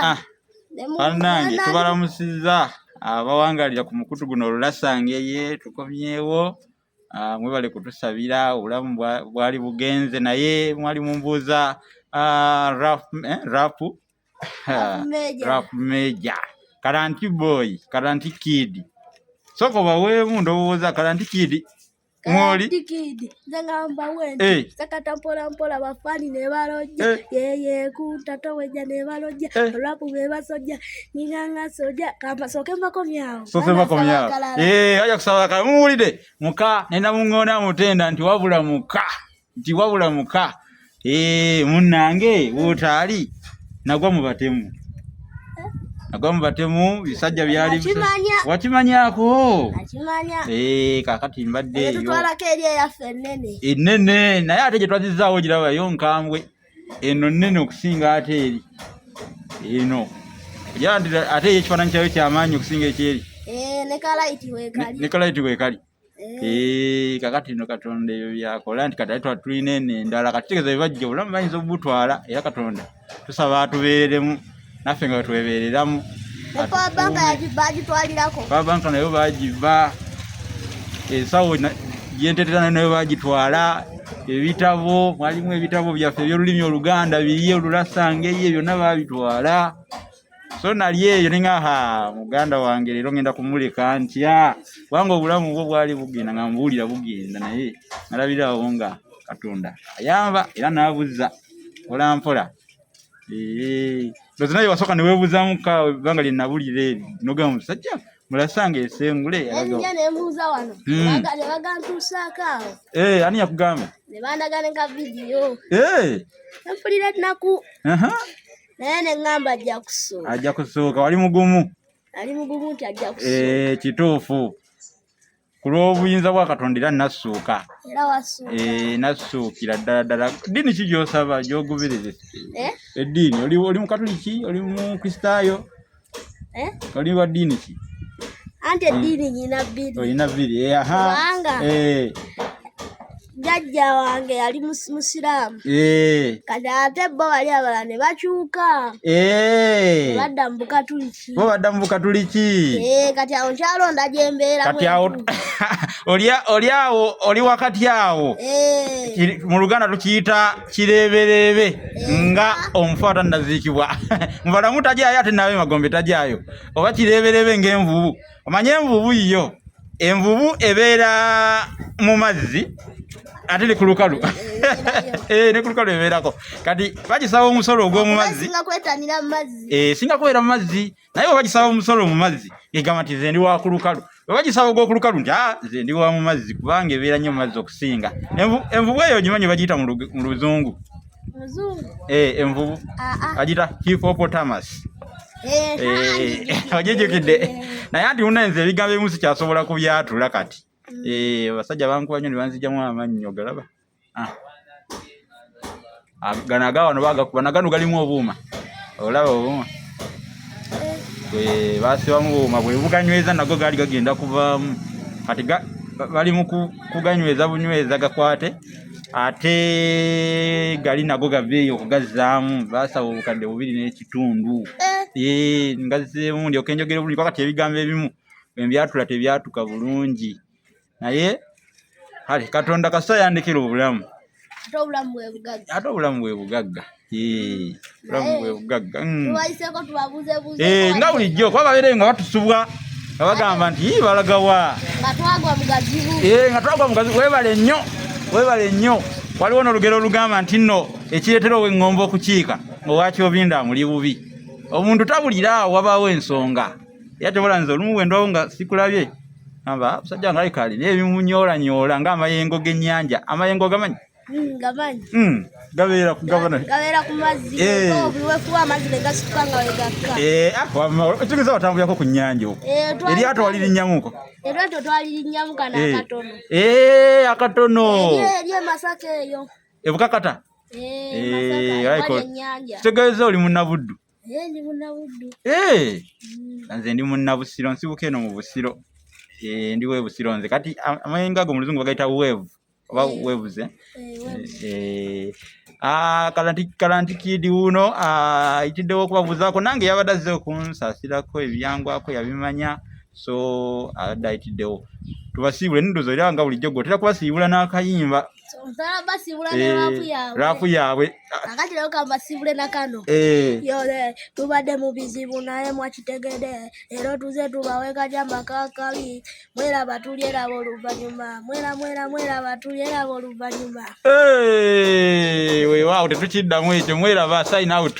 Ah, bannange tubalamusizza abawangalira ku mukutu guno olulasangeye tukomyewo. Ah, mwebale kutusabira obulamu bwali bugenze naye mwali mumbuuza ah, rap, eh, rap rap major karanti boy karanti kid soko baweemu ndowooza karanti kid Mwoli. Tikidi nze ngamba wenti Eh. sakata mpola mpola bafani ne balojja Eh. yeye kunta towejja ne balojja Eh. olwapu be basojja nyinganga sojja kamba soke mbakomyawo Soke bakomyawo. Eh, aja kusaba kala muwulide muka nenda mungona mutenda nti wabula muka nti wabula muka. Eh, munnange wotaali nagwa mu batemu. Nagwa mu batemu bisajja byali Nakimanya. Wakimanyako. Nakimanya. Eh, kakati mbadde eyo. Tutwalako eri eyaffe ennene. Ennene naye ate gye twazizzaawo giraba yo nkambwe. Eno nnene okusinga ate eri. Eno. Era nti ate yo ekifaananyi kyayo kyamaanyi okusinga ekyeri. Eh, ne kalayiti weekali. Ne kalayiti weekali. Eh. Eh, kakati no Katonda ebyo byakola nti kati ate tulina eno endala kati kitegeeza bye bajja obulamu bayinza obubutwala era Katonda tusaba atubeereremu naffe nga bwetwebeereramu. Ne power bank bagitwalirako. Power bank nayo bagibba ensawo gyentetera nayo bagitwala ebitabo mwalimu ebitabo byaffe eby'olulimi Oluganda biri olulasangeye byonna babitwala. So nali eyo ne nga muganda wange leero ngenda kumuleka ntya kubanga obulamu bwo bwali bugenda nga mbuulira bugenda naye nalabirawo nga Katonda ayamba era n'abuzza mpola mpola. Ndozi naye wasooka ne weebuuzaamu ka ebbanga lye nabulira eri n'ogamba musajja mulasanga esengule Nja ne mbuuza wano ne bagantuusaako awo. Ani yakugamba? Ne bandaga ne ka vidiyo. Mpulira ennaku. Naye ne ŋŋamba ajja kusuuka. Ajja kusuuka, wali mugumu. Ali mugumu nti ajja kusuuka. Kituufu. Ku lw'obuyinza bwa Katonda era nassuuka. Era wassuuka. Nassuukira ddala ddala. Ddiini ki gy'osaba gy'ogoberera? Eddiini, oli Mukatuliki, oli Mukristaayo? Oli wa ddiini ki? Anti eddiini nnyina bbiri. Olina bbiri, aha. Kubanga jjajja wange yali Musiraamu. Kati ate bo bali abalala ne bakyuka. Ne badda mu Bukatuliki. Bo badda mu Bukatuliki. Kati awo nkyalonda gye mbeera Kati awo oli awo, oli wakati awo. Mu Luganda tukiyita kireebereebe nga omufu atannaziikibwa. Mu balamu tajaayo ate n'ab'e magombe tajaayo. Oba kireebereebe ng'envubu. Omanye envubu yo. Envubu ebeera mu mazzi ate ne ku lukalu. Ne ku lukalu ebeerako. Kati bagisaba omusolo ogw'omu mazzi. Singa kwetanira mu mazzi. Singa kubeera mu mazzi. Naye bwe bagisaba omusolo mu mazzi, egamba nti nze ndi wa ku lukalu. Bwe bagisaba ogw'oku lukalu nti, nze ndi wa mu mazzi kubanga ebeera nnyo mu mazzi okusinga. Envubu eyo ogimanyi bagiyita mu luzungu. Muzungu? Envubu. Bagiyita hippopotamus. Ogijjukidde. Naye anti munnange ebigambo ebimu sikyasobola kubyatula kati. Abasajja bankuba nnyo ne banzigyamu amannyo galaba. Gano aga wano bagakuba na gano galimu obuuma. Olaba obuuma? Basibamu obuuma bwe buganyweza nago gaali gagenda kuvaamu. Kati bali mu kuganyweza bunyweza gakwate ate gali nago gaveeyo okugazzaamu. Baasaba obukadde 2.5. Ngazzeemu ndyoke njogere bulungi kuba kati ebigambo ebimu bwe mbyatula tebyatuka bulungi. Naye kale Katonda kasita yandekera obulamu. Ate obulamu bwe bugagga. Ate obulamu bwe bugagga. Obulamu bwe bugagga. Tubayiseeko tubabuuzebuuze. Nga bulijjo kuba babeereyo nga batusubwa nga bagamba nti yii balagawa. Nga twagwa mu gazibu. Nga twagwa mu gazibu. Weebale nnyo. Weebale nnyo. Waliwo n'olugero olugamba nti nno ekireetera ow'eŋŋombe okukiika ng'owakyobinda amuli bubi. Omuntu tabulira awo wabaawo ensonga. Era tebola nze olumu bwe ndwawo nga sikulabye. Amba musajja wange alabika alina ebimunyoolanyoola ng'amayengo g'ennyanja. Amayengo gamanyi? Gamanyi. Gabeera ku gabana. Gabeera ku mazzi. Buli wefuwa amazzi ne gasituka nga we gakka. Kitegeeza watambulirako ku nnyanja okwo. Eryato walirinnyamuko? Eryato twalirinnyamu kano akatono. Akatono. Eri e Masaka eyo. E Bukakata? Masaka, wali ennyanja. Kitegeeza oli Munnabuddu? Ndi Munnabuddu. Nze ndi Munnabusiro, nsibuka eno mu Busiro. Ndi w'e Busiro nze. Kati amayengo ago mu Luzungu bagayita wave. Oba weebuze? Eh. Eh, ah, Kalanti Kid wuuno ayitiddewo okubabuuzaako. Nange yabadde azze okunsaasirako ebyangwako, yabimanya, so abadde ayitiddewo tubasiibule. Nendowooza era nga bulijjo gwe otera kubasiibula n'akayimba. Ntera basiibula ne rap yaabwe. Rap yaabwe. Akati leero kambasiibule na kano. Yole tubadde mu bizibu naye mwakitegedde, leero tuze tubawe kajamba kakabi. Mweraba tulyeraba oluvannyuma, mwera mwera mweraba tulyeraba oluvannyuma. Weewaawo, tetukiddamu ekyo. Mweraba, sign out.